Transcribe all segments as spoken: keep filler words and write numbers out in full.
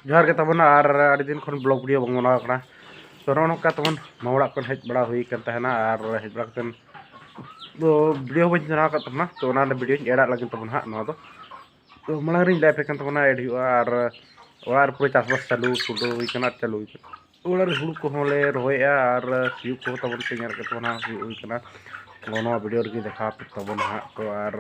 ᱡᱚᱦᱟᱨ ᱜᱮ ᱛᱟᱵᱚᱱ, ᱟᱨ ᱟᱹᱰᱤ ᱫᱤᱱ ᱠᱷᱚᱱ vlog video ᱵᱟᱝ ᱵᱮᱱᱟᱣ ᱠᱟᱱᱟ᱾ ᱛᱚ, ᱱᱚᱜᱼᱚ ᱱᱚᱝᱠᱟ ᱛᱟᱵᱚᱱ ᱢᱟᱢᱟ ᱚᱲᱟᱜ ᱠᱷᱚᱱ ᱦᱮᱡ ᱵᱟᱲᱟ ᱦᱩᱭ ᱠᱟᱱ ᱛᱟᱦᱮᱱᱟ, ᱟᱨ ᱦᱮᱡ ᱵᱟᱲᱟ ᱠᱟᱛᱮᱫ ᱫᱚ video ᱦᱚᱸ ᱵᱟᱹᱧ ᱵᱮᱱᱟᱣ ᱟᱠᱟᱫ ᱛᱟᱵᱚᱱᱟ᱾ ᱛᱚ, ᱚᱱᱟ ᱨᱮᱱᱟᱜ video ᱧ ᱮᱰᱟᱜ ᱞᱟᱹᱜᱤᱫ ᱛᱟᱵᱚᱱ ᱦᱟᱸᱜ ᱱᱚᱣᱟ ᱫᱚ᱾ ᱛᱚ, ᱢᱟᱲᱟᱝ ᱨᱤᱧ ᱞᱟᱹᱭ ᱟᱯᱮ ᱠᱟᱱ ᱛᱟᱵᱚᱱᱟ, ᱮᱰ ᱦᱩᱭᱩᱜᱼᱟ, ᱟᱨ ᱚᱲᱟᱜ ᱨᱮ ᱯᱩᱨᱟᱹ ᱪᱟᱥᱵᱟᱥ ᱪᱟᱹᱞᱩ ᱪᱷᱩᱴᱟᱹᱣ ᱦᱩᱭ ᱠᱟᱱᱟ, ᱪᱟᱹᱞᱩ ᱦᱩᱭ ᱠᱟᱱᱟ᱾ ᱚᱲᱟᱜ ᱨᱮ ᱦᱩᱲᱩ ᱠᱚᱦᱚᱸ ᱞᱮ ᱨᱚᱦᱚᱭᱮᱫᱼᱟ, ᱟᱨ ᱥᱤᱭᱳᱜ ᱠᱚᱦᱚᱸ ᱛᱟᱵᱚᱱ ᱯᱮ ᱧᱮᱞ ᱠᱮᱫ ᱛᱟᱵᱚᱱᱟ, ᱥᱤᱭᱳᱜ ᱦᱩᱭ ᱠᱟᱱᱟ᱾ ᱛᱚ, ᱱᱚᱣᱟ video ᱨᱮᱜᱮ ᱫᱮᱠᱷᱟᱣ ᱟᱯᱮ ᱛᱟᱵᱚᱱ ᱦᱟᱸᱜ᱾ ᱛᱚ, ᱟᱨ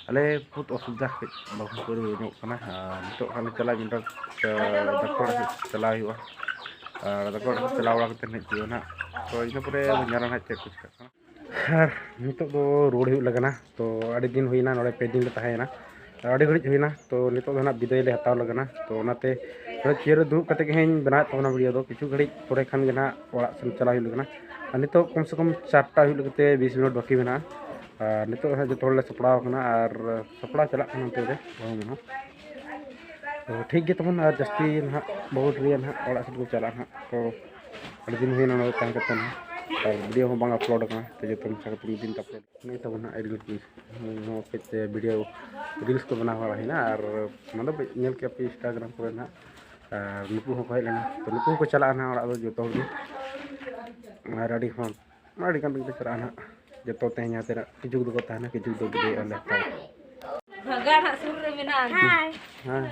ᱟᱞᱮ ᱵᱚᱦᱩᱛ ᱚᱥᱩᱵᱤᱫᱷᱟ ᱠᱟᱹᱡ ᱵᱟᱹᱦᱩ ᱠᱚ ᱨᱩᱣᱟᱹ ᱧᱚᱜ ᱠᱟᱱᱟ, ᱟᱨ ᱱᱤᱛᱚᱜ ᱦᱟᱸᱜ ᱞᱮ ᱪᱟᱞᱟᱜᱼᱟ ᱢᱤᱫᱴᱟᱝ, ᱰᱟᱠᱛᱟᱨ ᱚᱲᱟᱜ ᱥᱮᱫ ᱪᱟᱞᱟᱣ ᱦᱩᱭᱩᱜᱼᱟ᱾ ᱟᱨ ᱰᱟᱠᱛᱟᱨ ᱚᱲᱟᱜ ᱥᱮᱫ ᱪᱟᱞᱟᱣ ᱵᱟᱲᱟ ᱠᱟᱛᱮᱫ ᱦᱮᱡ ᱦᱩᱭᱩᱜᱼᱟ ᱱᱟᱦᱟᱜ᱾ ᱛᱚ, ᱤᱱᱟᱹ ᱯᱚᱨᱮ ᱧᱮᱞᱟ ᱱᱟᱦᱟᱜ ᱪᱮᱫ ᱠᱚ ᱪᱤᱠᱟᱹᱜ ᱠᱟᱱᱟ᱾ ᱟᱨ ᱱᱤᱛᱚᱜ ᱫᱚ ᱨᱩᱣᱟᱹᱲ ᱦᱩᱭᱩᱜ ᱞᱟᱹᱜᱤᱫ ᱠᱟᱱᱟ᱾ ᱛᱚ, ᱟᱹᱰᱤ ᱫᱤᱱ ᱦᱩᱭᱱᱟ, ᱱᱚᱰᱮ ᱯᱮ ᱫᱤᱱ ᱞᱮ ᱛᱟᱦᱮᱸᱭᱮᱱᱟ, ᱟᱹᱰᱤ ᱜᱷᱟᱹᱲᱤᱡ ᱦᱩᱭᱱᱟ᱾ ᱛᱚ, ᱱᱤᱛᱚᱜ ᱫᱚ ᱱᱟᱦᱟᱜ ᱵᱤᱫᱟᱹᱭ ᱞᱮ ᱦᱟᱛᱟᱣ ᱞᱟᱹᱜᱤᱫ ᱠᱟᱱᱟ᱾ ᱛᱚ, ᱚᱱᱟᱛᱮ ᱱᱚᱰᱮ chair ᱨᱮ ᱫᱩᱲᱩᱵ ᱠᱟᱛᱮ ᱜᱮ ᱦᱟᱸᱜ ᱤᱧ ᱵᱮᱱᱟᱣᱮᱫ ᱛᱟᱵᱚᱱᱟ video ᱫᱚ᱾ ᱠᱤᱪᱷᱩ ᱜᱷᱟᱹᱲᱤᱡ ᱯᱚᱨᱮ ᱠᱷᱟᱱ ᱜᱮ ᱱᱟᱦᱟᱜ ᱚᱲᱟᱜ ᱥᱮᱱ ᱪᱟᱞᱟᱣ ᱦᱩᱭᱩᱜ ᱞᱟᱹᱜᱤᱫ ᱠᱟᱱᱟ᱾ ᱟᱨ ᱱᱤᱛᱚᱜ ᱠᱚᱢ ᱥᱮ ᱠᱚᱢ ᱪᱟᱨᱴᱟ ᱦᱩᱭᱩᱜ ᱞᱟᱹᱜᱤᱫ ᱛᱮ ᱵᱤᱥ ᱢᱤᱱᱤᱴ ᱵᱟᱹᱠᱤ ᱢᱮᱱᱟᱜᱼᱟ᱾ ᱟᱨ ᱱᱤᱛᱚᱜ ᱦᱟᱸᱜ ᱡᱚᱛᱚ ᱦᱚᱲᱞᱮ ᱥᱟᱯᱲᱟᱣ ᱟᱠᱟᱱᱟ, ᱟᱨ ᱥᱟᱯᱲᱟᱣ ᱪᱟᱞᱟᱜ ᱠᱟᱱᱟ ᱚᱱᱛᱮ ᱨᱮ ᱵᱟᱹᱦᱩ ᱢᱟ᱾ ᱛᱚ, ᱴᱷᱤᱠ ᱜᱮ ᱛᱟᱵᱚᱱ, ᱟᱨ ᱡᱟᱹᱥᱛᱤ ᱱᱟᱦᱟᱜ ᱵᱟᱹᱦᱩ ᱨᱮᱭᱟᱜ ᱱᱟᱦᱟᱜ ᱚᱲᱟᱜ ᱥᱮᱫ ᱠᱚ ᱪᱟᱞᱟᱜᱼᱟ ᱱᱟᱦᱟᱜ᱾ ᱛᱚ, ᱟᱹᱰᱤ ᱫᱤᱱ ᱦᱩᱭᱱᱟ ᱱᱚᱰᱮ ᱛᱟᱦᱮᱸ ᱠᱟᱛᱮ ᱱᱟᱦᱟᱜ, ᱟᱨ video ᱦᱚᱸ ᱵᱟᱝ upload ᱟᱠᱟᱱᱟ᱾ ᱛᱚ, ᱡᱚᱛᱚ ᱢᱤᱫ ᱥᱟᱶ ᱠᱟᱛᱮ ᱢᱤᱫ ᱫᱤᱱ ᱛᱮ upload᱾ ᱱᱤᱭᱟᱹ ᱛᱟᱵᱚᱱ ᱦᱟᱸᱜ edit ᱠᱚ, ᱱᱚᱣᱟ ᱠᱟᱹᱡ ᱛᱮ video reels ᱠᱚ ᱵᱮᱱᱟᱣ ᱵᱟᱲᱟ ᱦᱩᱭᱱᱟ, ᱟᱨ ᱚᱱᱟ ᱫᱚ ᱧᱮᱞ ᱠᱮᱫ ᱯᱮ Instagram ᱠᱚᱨᱮ ᱱᱟᱦᱟᱜ᱾ ᱟᱨ ᱱᱩᱠᱩ ᱦᱚᱸᱠᱚ ᱦᱮᱡ ᱞᱮᱱᱟ, ᱛᱚ ᱱᱩᱠᱩ ᱦᱚᱸᱠᱚ ᱪᱟᱞᱟᱜᱼᱟ ᱱᱟᱦᱟᱜ ᱚᱲᱟᱜ ᱫᱚ ᱡᱚᱛᱚ ᱦᱚᱲ ᱜᱮ᱾ ᱟᱨ ᱟᱹᱰᱤ ᱦᱚᱸ ᱟᱹᱰᱤ ᱜᱟᱱ ᱜᱮ ᱪᱟᱞᱟᱜᱼᱟ ᱱᱟᱦᱟᱜ, ᱡᱚᱛᱚ ᱛᱮᱦᱮᱧ ᱦᱟᱱᱛᱮ ᱱᱟᱜ ᱠᱤᱪᱷᱩ ᱫᱚᱠᱚ ᱛᱟᱦᱮᱱᱟ, ᱠᱤᱪᱷᱩ ᱫᱚ ᱵᱤᱫᱟᱹᱭᱚᱜᱼᱟ ᱞᱮ᱾ ᱵᱷᱟᱜᱟ ᱱᱟᱦᱟᱜ ᱥᱩᱨ ᱨᱮ ᱢᱮᱱᱟᱜᱼᱟ᱾ ᱦᱮᱸ,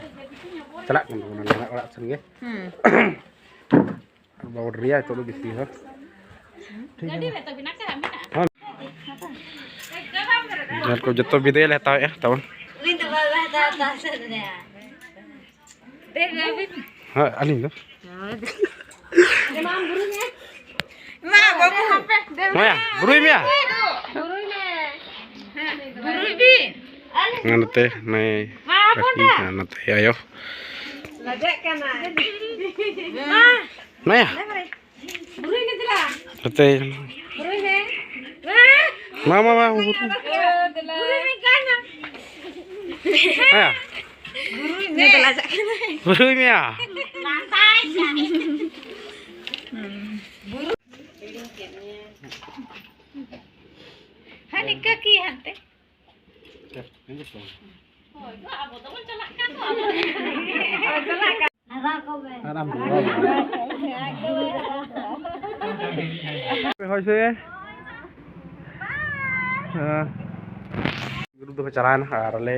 ᱪᱟᱞᱟᱜ ᱠᱟᱱ ᱛᱟᱵᱚᱱᱟ ᱱᱟᱦᱟᱜ ᱚᱲᱟᱜ ᱥᱮᱱ ᱜᱮ᱾ ᱦᱩᱸ᱾ ᱵᱟᱵᱚ ᱰᱮᱨᱤᱭᱟ ᱱᱤᱛᱚᱜ ᱫᱚ ᱵᱮᱥᱤ ᱦᱚᱸ᱾ ᱴᱷᱤᱠ ᱜᱟᱹᱰᱤ ᱜᱮᱭᱟ᱾ ᱨᱮ ᱛᱚ ᱢᱮᱱᱟᱜ ᱠᱟᱜᱼᱟ, ᱢᱮᱱᱟᱜᱼᱟ᱾ ᱦᱮᱸ᱾ ᱧᱮᱞ ᱠᱚ ᱡᱚᱛᱚ ᱵᱤᱫᱟᱹᱭ ᱞᱮ ᱦᱟᱛᱟᱣᱮᱫᱼᱟ ᱛᱟᱵᱚᱱ᱾ ᱩᱱᱤ ᱫᱚ ᱵᱟᱭ ᱦᱟᱛᱟᱣ ᱛᱟᱦᱮᱸ ᱥᱮ᱾ ᱫᱮ ᱵᱟᱹᱵᱤ᱾ ᱦᱮᱸ, ᱟᱹᱞᱤᱧ ᱫᱚ᱾ ᱢᱟ, ᱵᱩᱨᱩ ᱢᱮ᱾ ᱢᱟ, ᱵᱟᱹᱵᱩ᱾ ᱦᱟᱯᱮ, ᱫᱮ ᱢᱟᱭᱟ, ᱵᱩᱨᱩᱭ ᱢᱮᱭᱟ᱾ ᱵᱩᱨᱩᱭ ᱢᱮ᱾ ᱵᱩᱨᱩᱭ ᱵᱤᱱ᱾ ᱱᱚᱛᱮ ᱢᱟᱹᱭ ᱢᱟ, ᱦᱚᱯᱚᱱ ᱠᱟᱹᱠᱤ, ᱵᱟ᱾ ᱟᱨ ᱱᱚᱛᱮ ᱟᱭᱳ᱾ ᱞᱟᱡᱟᱜ ᱠᱟᱱᱟ᱾ ᱢᱟ᱾ ᱢᱟᱭᱟ᱾ ᱫᱮ ᱢᱟᱨᱮ᱾ ᱵᱩᱨᱩᱭ ᱢᱮ ᱫᱮᱞᱟ᱾ ᱱᱚᱛᱮ᱾ ᱵᱩᱨᱩᱭ ᱢᱮ᱾ ᱢᱟ, ᱢᱟ, ᱢᱟ, ᱵᱩᱨᱩᱭ ᱢᱮ᱾ ᱚ, ᱫᱮᱞᱟ᱾ ᱵᱩᱨᱩᱭ ᱢᱮ, ᱠᱟᱭ ᱢᱮ᱾ ᱢᱟᱭᱟ᱾ ᱵᱩᱨᱩᱭ ᱢᱮ᱾ ᱫᱮᱞᱟ ᱪᱟᱜ ᱠᱟᱱᱟᱭ᱾ ᱵᱩᱨᱩᱭ ᱢᱮᱭᱟ᱾ ᱞᱟᱸᱫᱟᱭ ᱠᱟᱱᱟᱭ᱾ ᱵᱩᱨᱩ-, ᱦᱤᱲᱤᱧ ᱠᱮᱫ ᱢᱮᱭᱟ᱾ ᱦᱟᱹᱱᱤ ᱠᱟᱹᱠᱤ ᱦᱟᱱᱛᱮ᱾ ᱦᱳᱭ, ᱟᱵᱚ ᱫᱚᱵᱚᱱ ᱪᱟᱞᱟᱜ ᱠᱟᱱ ᱫᱚ, ᱟᱵᱚ ᱫᱚ᱾ ᱦᱳᱭ, ᱪᱟᱞᱟᱜ ᱠᱟᱱ᱾ ᱟᱨ ᱟᱢ ᱫᱚ? ᱦᱳᱭ ᱥᱮ᱾ ᱦᱮᱸ᱾ ᱜᱨᱩᱯ ᱫᱚᱠᱚ ᱪᱟᱞᱟᱣᱮᱱᱟ ᱟᱨ ᱟᱞᱮ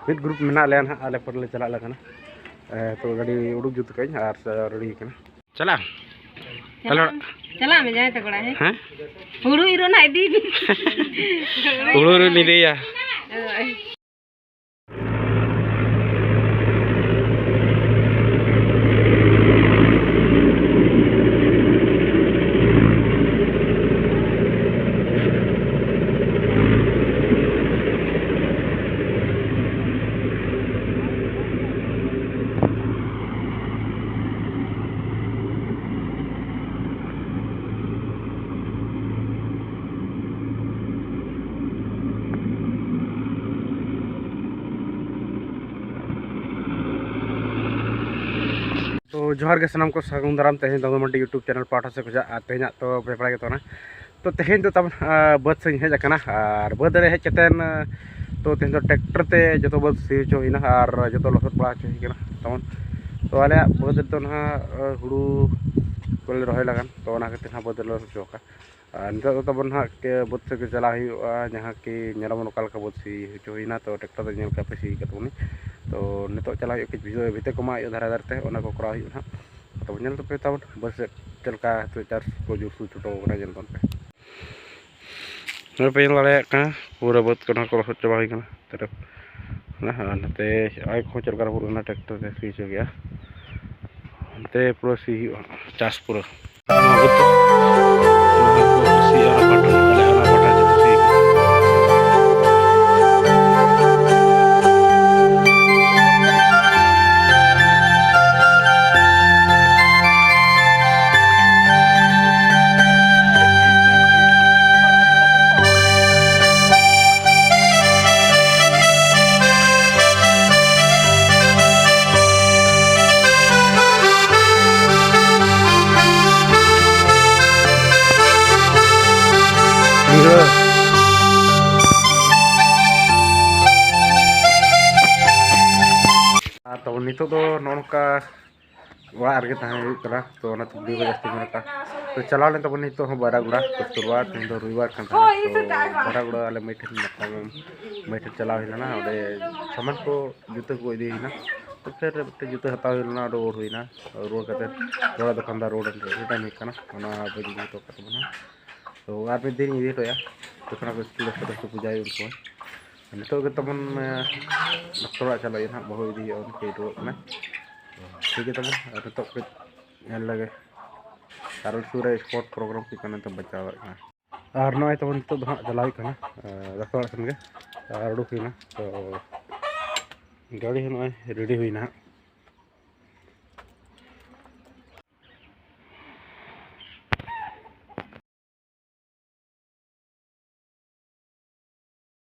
ᱢᱤᱫ ᱜᱨᱩᱯ ᱢᱮᱱᱟᱜ ᱞᱮᱭᱟ ᱱᱟᱦᱟᱜ, ᱟᱞᱮ ᱯᱚᱨᱮ ᱞᱮ ᱪᱟᱞᱟᱜ ᱞᱮ ᱠᱟᱱᱟ᱾ ᱮ, ᱛᱚ ᱜᱟᱹᱰᱤ ᱩᱰᱩᱠ ᱡᱩᱛ ᱠᱟᱜ ᱟᱹᱧ ᱟᱨ ᱨᱮᱰᱤ ᱠᱟᱱᱟ᱾ ᱪᱟᱞᱟᱜ ᱟᱢ? ᱛᱟᱦᱞᱮ ᱪᱟᱞᱟᱜ ᱟᱢ᱾ ᱪᱟᱞᱟᱜ ᱢᱮ ᱡᱟᱶᱟᱭ ᱛᱟᱠᱚ ᱚᱲᱟᱜ, ᱦᱮᱸ? ᱦᱮᱸ? ᱦᱩᱲᱩ ᱤᱨᱚᱜ ᱱᱟᱜ ᱤᱫᱤᱭᱮᱵᱤᱱ᱾ ᱦᱩᱲᱩ ᱤᱨᱚᱜ ᱤᱫᱤᱭᱟ᱾ ᱦᱳᱭ᱾ ᱛᱚ ᱡᱚᱦᱟᱨ ᱜᱮ ᱥᱟᱱᱟᱢ ᱠᱚ, ᱥᱟᱹᱜᱩᱱ ᱫᱟᱨᱟᱢ ᱛᱮᱦᱮᱧ ᱫᱚᱝᱜᱚ ᱢᱟᱱᱰᱤ YouTube channel ᱯᱟᱦᱴᱟ ᱥᱮᱫ ᱠᱷᱚᱱᱟᱜ᱾ ᱟᱨ ᱛᱮᱦᱮᱧᱟᱜ ᱛᱚ ᱵᱮᱯᱟᱲᱟ ᱜᱮ ᱛᱟᱵᱚᱱᱟ᱾ ᱛᱚ ᱛᱮᱦᱮᱧ ᱫᱚ ᱛᱟᱵᱚᱱ, ᱟᱸ, ᱵᱟᱹᱫᱽ ᱥᱮᱫ ᱤᱧ ᱦᱮᱡ ᱟᱠᱟᱱᱟ᱾ ᱟᱨ ᱵᱟᱹᱫᱽ ᱨᱮ ᱦᱮᱡ ᱠᱟᱛᱮᱱ, ᱟᱸ, ᱛᱚ ᱛᱮᱦᱮᱧ ᱫᱚ tractor ᱛᱮ ᱡᱚᱛᱚ ᱵᱟᱹᱫᱽ ᱥᱤ ᱦᱚᱪᱚ ᱦᱩᱭᱱᱟ ᱟᱨ ᱡᱚᱛᱚ ᱞᱚᱥᱚᱫ ᱵᱟᱲᱟ ᱦᱚᱪᱚ ᱦᱩᱭ ᱠᱟᱱᱟ ᱛᱟᱵᱚᱱ᱾ ᱛᱚ ᱟᱞᱮᱭᱟᱜ ᱵᱟᱹᱫᱽ ᱨᱮᱫᱚ ᱱᱟᱦᱟᱜ, ᱟᱸ, ᱦᱩᱲᱩ ᱠᱚᱞᱮ ᱨᱚᱦᱚᱭ ᱞᱟᱜᱟᱱ, ᱛᱚ ᱚᱱᱟ ᱠᱷᱟᱹᱛᱤᱨ ᱱᱟᱦᱟᱜ ᱵᱟᱹᱫᱽ ᱨᱮᱞᱮ ᱞᱚᱥᱚᱫ ᱦᱚᱪᱚ ᱟᱠᱟᱫ᱾ ᱟᱨ ᱱᱤᱛᱚᱜ ᱫᱚ ᱛᱟᱵᱚᱱ ᱱᱟᱦᱟᱜ ᱠᱮ-, ᱵᱟᱹᱫᱽ ᱥᱮᱫ ᱜᱮ ᱪᱟᱞᱟᱜ ᱦᱩᱭᱩᱜᱼᱟ, ᱡᱟᱦᱟᱸ ᱠᱤ ᱧᱮᱞᱟᱵᱚᱱ ᱚᱠᱟ ᱞᱮᱠᱟ ᱵᱟᱹᱫᱽ ᱥᱤ ᱦᱚᱪᱚ ᱦᱩᱭᱱᱟ᱾ ᱛᱚ tractor ᱛᱮ ᱧᱮᱞ ᱠᱟᱜ ᱯᱮ ᱥᱤ ᱠᱟᱜ ᱛᱟᱵᱚᱱᱟᱹᱧ᱾ ᱛᱚ ᱱᱤᱛᱚᱜ ᱪᱟᱞᱟᱜ ᱦᱩᱭᱩᱜᱼᱟ, ᱠᱟᱹᱡ ᱵᱷᱤᱛᱟᱹ, ᱵᱷᱤᱛᱟᱹ ᱠᱚ ᱢᱟᱜ ᱦᱩᱭᱩᱜᱼᱟ ᱫᱷᱟᱨᱮ ᱫᱷᱟᱨᱮ ᱛᱮ, ᱚᱱᱟ ᱠᱚ ᱠᱚᱨᱟᱣ ᱦᱩᱭᱩᱜᱼᱟ ᱱᱟᱦᱟᱜ᱾ ᱛᱚᱵᱮ ᱧᱮᱞ ᱛᱟᱯᱮ ᱛᱟᱵᱚᱱ ᱵᱟᱹᱫᱽ ᱥᱮᱫ ᱪᱮᱫ ᱞᱮᱠᱟ ᱱᱤᱛᱚᱜ ᱪᱟᱥ ᱠᱚ ᱡᱳᱨ ᱥᱳᱨ ᱪᱷᱩᱴᱟᱹᱣ ᱠᱟᱱᱟ, ᱧᱮᱞ ᱛᱟᱵᱚᱱ ᱯᱮ᱾ ᱱᱚᱜᱼᱚᱭ ᱯᱮ ᱧᱮᱞ ᱫᱟᱲᱮᱭᱟᱜ ᱠᱟᱱᱟ, ᱯᱩᱨᱟᱹ ᱵᱟᱹᱫᱽ ᱠᱚ ᱱᱚᱣᱟ ᱠᱚ ᱞᱚᱥᱚᱫ ᱪᱟᱵᱟ ᱦᱩᱭ ᱠᱟᱱᱟ᱾ ᱛᱮᱨᱮᱯ᱾ ᱟᱨ ᱱᱚᱛᱮ ᱟᱭ ᱠᱚᱦᱚᱸ ᱪᱮᱫ ᱞᱮᱠᱟ ᱨᱟᱹᱯᱩᱫ ᱠᱟᱱᱟ, tractor ᱛᱮ ᱥᱤ ᱦᱚᱪᱚ ᱠᱮᱜᱼᱟ᱾ ᱚᱱᱛᱮ ᱯᱩᱨᱟᱹ ᱥᱤ ᱦᱩᱭᱩᱜᱼᱟ, ᱪᱟᱥ ᱯᱩᱨᱟᱹ᱾ ᱱᱚᱣᱟ ᱵᱟᱹᱫᱽ ᱫᱚ, ᱱᱚᱣᱟ ᱵᱟᱹᱫᱽ ᱫᱚ ᱥᱤ ᱚᱱᱟ ᱯᱟᱴᱟ, ᱟᱞᱮ ᱚᱱᱟ ᱯᱟᱴᱟ ᱡᱚᱛᱚ ᱥᱤ ᱦᱩᱭᱩᱜᱼᱟ᱾ ᱟᱨ ᱛᱟᱵᱚᱱ ᱱᱤᱛᱚᱜ ᱫᱚ ᱱᱚᱜᱼᱚ ᱱᱚᱝᱠᱟ ᱚᱲᱟᱜ ᱨᱮᱜᱮ ᱛᱟᱦᱮᱸ ᱦᱩᱭᱩᱜ ᱠᱟᱱᱟ, ᱛᱚ ᱚᱱᱟᱛᱮ video ᱠᱚ ᱡᱟᱹᱥᱛᱤ ᱵᱟᱹᱱᱩᱜ ᱠᱟᱜᱼᱟ᱾ ᱛᱚ ᱪᱟᱞᱟᱣ ᱞᱮᱱ ᱛᱟᱵᱚᱱ ᱱᱤᱛᱚᱜ ᱦᱚᱸ ᱵᱟᱨᱟᱜᱩᱲᱟ, ᱠᱚᱥᱛᱩᱨᱵᱟ, ᱛᱮᱦᱮᱧ ᱫᱚ ᱨᱚᱵᱤᱵᱟᱨ ᱠᱟᱱ ᱛᱟᱦᱮᱱᱟ᱾ ᱛᱚ ᱵᱟᱨᱟᱜᱩᱲᱟ ᱟᱞᱮ ᱢᱟᱹᱭ ᱴᱷᱮᱱ ᱧᱟᱯᱟᱢ, ᱢᱟᱹᱭ ᱴᱷᱮᱱ ᱪᱟᱞᱟᱣ ᱦᱩᱭ ᱞᱮᱱᱟ, ᱚᱸᱰᱮ ᱥᱟᱢᱟᱱ ᱠᱚ, ᱡᱩᱛᱟᱹ ᱠᱚ ᱤᱫᱤ ᱦᱩᱭᱱᱟ᱾ ᱛᱚ ᱯᱷᱤᱨ ᱢᱤᱫᱴᱮᱱ ᱡᱩᱛᱟᱹ ᱦᱟᱛᱟᱣ ᱦᱩᱭ ᱞᱮᱱᱟ, ᱚᱸᱰᱮ ᱨᱩᱣᱟᱹᱲ ᱦᱩᱭᱱᱟ᱾ ᱨᱩᱣᱟᱹᱲ ᱠᱟᱛᱮ ᱨᱚᱲᱟ ᱫᱚᱠᱟᱱᱫᱟᱨ ᱨᱳᱰ ᱨᱮ ᱴᱟᱭᱤᱢ ᱦᱩᱭᱩᱜ ᱠᱟᱱᱟ, ᱚᱱᱟ ᱵᱟᱹᱧ ᱤᱫᱤ ᱦᱚᱴᱚ ᱠᱟᱜ ᱛᱟᱵᱚᱱᱟ᱾ ᱛᱚ ᱟᱨ ᱢᱤᱫ ᱫᱤᱱ ᱤᱫᱤ ᱦᱚᱴᱚᱭᱟ, ᱡᱚᱠᱷᱚᱱ ᱟᱯᱮ ᱥᱠᱩᱞ ᱨᱮ ᱥᱚᱨᱚᱥᱚᱛᱤ ᱯᱩᱡᱟᱹ ᱦᱩᱭᱩᱜ ᱥᱚᱢᱚᱭ᱾ ᱱᱤᱛᱚᱜ ᱜᱮ ᱛᱟᱵᱚᱱ, ᱮ, ᱰᱟᱠᱛᱚᱨ ᱚᱲᱟᱜ ᱪᱟᱞᱟᱜ ᱦᱩᱭᱩᱜᱼᱟ ᱱᱟᱦᱟᱜ, ᱵᱟᱹᱦᱩ ᱤᱫᱤ ᱦᱩᱭᱩᱜᱼᱟ, ᱩᱱᱤ ᱠᱟᱹᱡ ᱨᱩᱣᱟᱹᱜ ᱠᱟᱱᱟᱭ᱾ ᱴᱷᱤᱠ ᱜᱮᱭᱟ ᱛᱟᱵᱚᱱ, ᱟᱨ ᱱᱤᱛᱚᱜ ᱠᱟᱹᱡ ᱧᱮᱞ ᱞᱮᱜᱮ, ᱠᱟᱨᱚᱱ ᱥᱩᱨ ᱨᱮ sport program ᱦᱩᱭᱩᱜ ᱠᱟᱱᱟ, ᱱᱤᱛᱚᱜ ᱵᱟᱧᱪᱟᱣ ᱫᱟᱲᱮᱭᱟᱜ ᱠᱟᱱᱟ᱾ ᱟᱨ ᱱᱚᱜᱼᱚᱭ ᱛᱟᱵᱚᱱ ᱱᱤᱛᱚᱜ ᱫᱚ ᱦᱟᱸᱜ ᱪᱟᱞᱟᱣ ᱦᱩᱭᱩᱜ ᱠᱟᱱᱟ, ᱮ, ᱰᱟᱠᱛᱚᱨ ᱚᱲᱟᱜ ᱥᱮᱱ ᱜᱮ, ᱟᱨ ᱩᱰᱩᱠ ᱦᱩᱭᱱᱟ᱾ ᱛᱚ ᱜᱟᱹᱰᱤ ᱦᱚᱸ ᱱᱚᱜᱼᱚᱭ ready ᱦᱩᱭᱱᱟ ᱦᱟᱸᱜ᱾